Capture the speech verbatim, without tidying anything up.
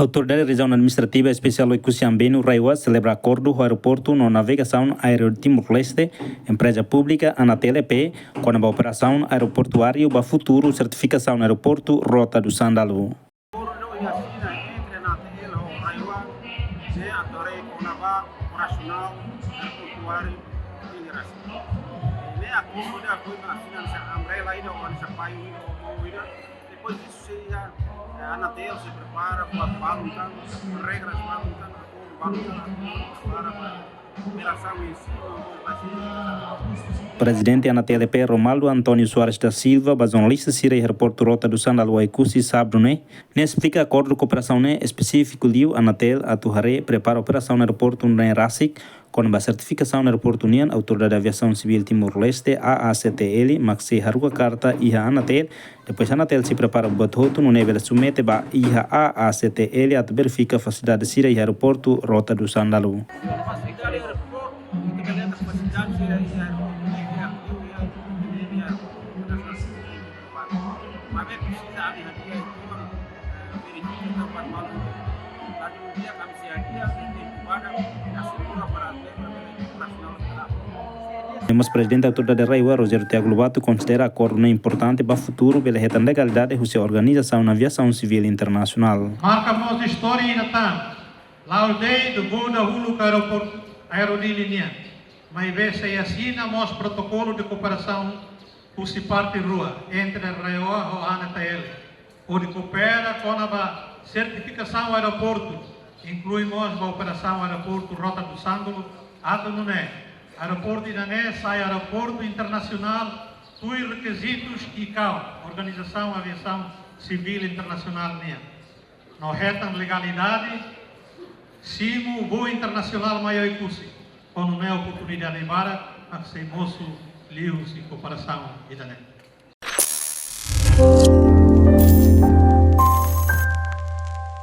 Autoridade Rejiaun Administrativa Espesiál Oekusi Ambenu RAEOA selebra akordu ho Aeroportu no Navegasaun Aérea Timor-Leste, empreza públika Anatel E P, kona-ba operasaun aeroportuáriu ba futuru sertifikasaun aeroportu Rota do Sândalo. Akordu ne'e asina entre Anatel ho RAEOA, ne'e atu haree kona-ba operasionál aeroportuáriu integrasi. Ne'e akordu ne'e akordu asina hanesan umbrella ida, hanesan payung ida, ou mou ida. Depois disso, sei iha, eh, Anatel sei prepara buat balun tan, regras balun tan, akordu balun tan, akordu prepara ba operasaun em si, no, no, ba si. Prezidente Anatel E P, Romaldo António Soares da Silva, ba jornalista sira iha aeroportu Rota do Sândalo Oekusi, sábadu ne'e, nia esplika akordu kooperasaun ne'e espesífiku liu Anatel atu haree prepara operasaun aeroportu ne'e rasik, kona-ba sertifikasaun aeroportu nian, Autoridade Aviasaun Sivíl Timor-Leste, A A C T L, mak sei haruka karta iha Anatel, depois Anatel sei prepara buat hotu nune'e bele submete ba iha A A C T L atu verifika fasilidade sira iha aeroportu Rota do Sândalo. Fasilidade aeroportu, ita bele fasilidade sira iha aeroportu, iha, iha, iha, iha, maibé presiza ami hadi'a, eh, verifika, ita buat malu. Lalu dia kami sia dia, tempu pada, asegura para nasionál. Nia mós Prezidente Autoridade RAEOA, Rogério Tiago Lobato, konsidera akordu ne'e importante ba futuru bele hetan legalidade husi Organizasaun Aviasaun Sivíl Internasionál. Marka mós istória ida tan, la'ós de'it voo dahuluk aeroportu Aero Dili nian, maibé sei asina mós protokolu de kooperasaun husi parte rua entre RAEOA ho Anatel, hodi koopera kona-ba sertifikasaun aeroportu, inklui mós ba operasaun aeroportu Rota do Sândalo, atu nune'e aeroportu ida-ne'e sai aeroportu internasionál tuir rekizitus ICAO, Organizasaun Aviasaun Sivíl Internasionál nian, no hetan legalidade simu voo internasionál mai Oekusi, ho nune'e oportunidade barak mak sei mosu liuhusi kooperasaun ida-ne'e.